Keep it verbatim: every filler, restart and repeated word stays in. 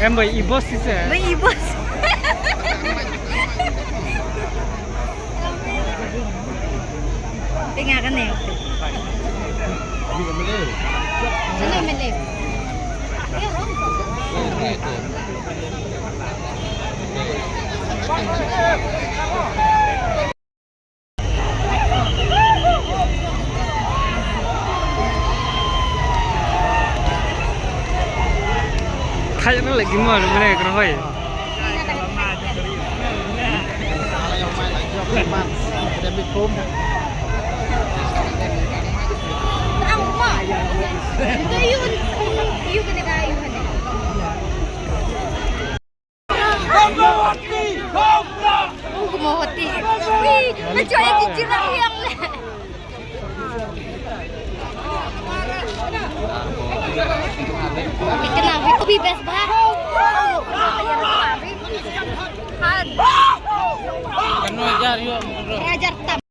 Em bai i boss shisha. Bai i boss. Tengah kan ya. Sana mele. Khai na lagi mo, mana kerhoi. Ang pa. Ito yun. Yung pinag-aayuhan. Huwag mo hati. Uy, medyo ay di jirang yang le. Ito na, ito be best ba? Han. Ano, hajar yun? Hajar tam.